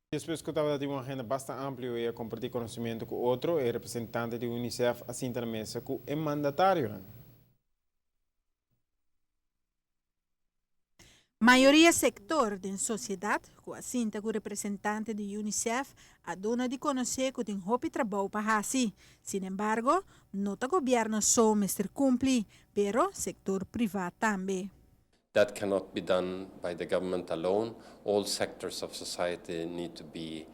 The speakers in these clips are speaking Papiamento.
Despues ku tabata tin un agenda basta amplio i a kompartí konosementu ku otro, e representante di UNICEF a sinta na mesa ku e mandatarionan. Mayoria sektor den sosiedat ku a sinta ku representante di UNICEF a duna di konosé ku tin hopi trabou pa hasi. Sinembargo, no ta gobièrnu so mester kumpli, pero sektor privá tambe. That cannot be done by the government alone. All sectors of society need to be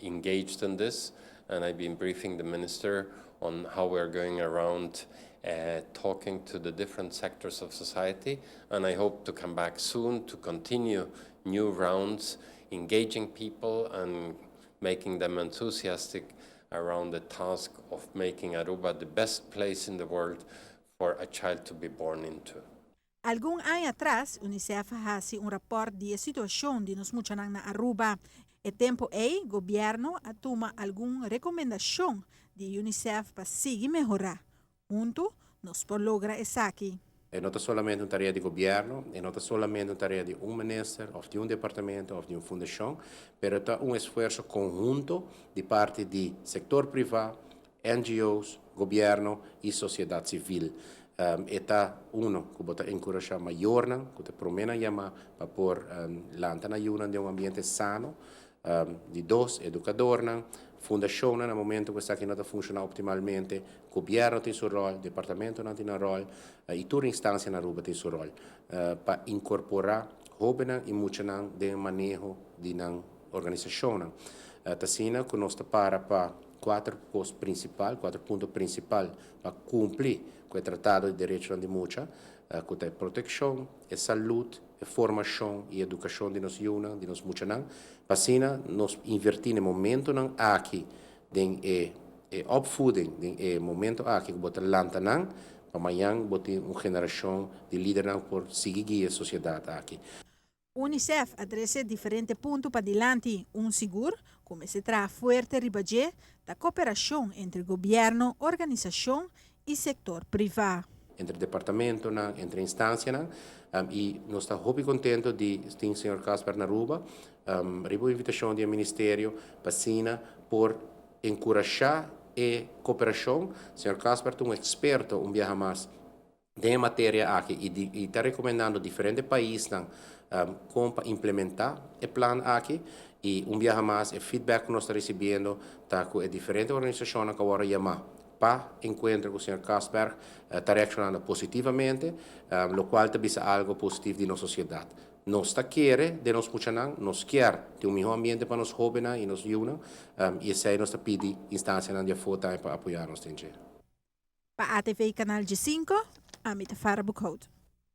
engaged in this. And I've been briefing the minister on how we are going around talking to the different sectors of society. And I hope to come back soon to continue new rounds, engaging people and making them enthusiastic around the task of making Aruba the best place in the world for a child to be born into. Algun aña atras, UNICEF a hasi un rapòrt di e situashon di nos muchanan na Aruba. E tempu ei, gobièrnu a tuma algun rekomendashon di UNICEF pa sigui mehorá. Huntu nos por logra esaki. E no ta solamente un tarea di gobièrnu, e no ta solamente un tarea di un minister òf di un departamento òf di un fundashon, pero ta un esfuerso konhunto di parti di sektor privá, NGO's, gobièrnu i sosiedat sivil. E ta uno ku bo ta enkurashá mayornan ku ta promé nan yamá pa por lanta nan yunan den un ambiente sano. Di dos, edukadornan, fundashonnan na momento ku esaki no ta funshoná optimalmente, gobièrnu tin su ròl, departamentonan tin nan ròl i tur instansia na Aruba tin su ròl pa inkorporá hóbennan i muchanan den e maneho di nan organisashonnan. Ta asina ku nos ta para pa kuater kos prinsipal, kuater punto prinsipal pa kumpli ku e Tratado di Derechonan di Mucha, ku ta e protekshon, e salud, e formashon i edukashon di nos yunan, di nos muchanan, pa asina nos invertí na e momentonan aki den e e opvoeding, den e momento aki ku bo ta lanta nan, pa mañan bo tin un generashon di lidernan ku por sigui guia e sosiedat aki. UNICEF a trese diferente punto padilanti, un sigur ku mester traha fuerte riba dje ta koperashon entre gobièrnu, organisashon i sektor privá. Entre departamentonan, entre instansianan i nos ta hopi kontento di tin señor Kasper na Aruba riba un invitashon di e ministerio pa asina por enkurashá e koperashon. Señor Kasper ta un eksperto un biaha mas den e materia aki i di i ta rekomendando diferente paisnan kon pa implementá e plan aki i un biaha mas e feedback ku nos ta risibiendo ta ku e diferente organisashonnan ku a wòrdu yamá pa enkuentro ku señor Castberg ta reakshonando positivamente lokual ta bisa algu positiv di nos sosiedat. Nos ta kere den nos muchanan, nos kier tin un mihó ambiente pa nos hóbennan i nos yunan i esei nos ta pidi instansianan di afó tambe pa apoyá nos den dje. Pa ATV Canal 5, ami ta Farah Boekhout.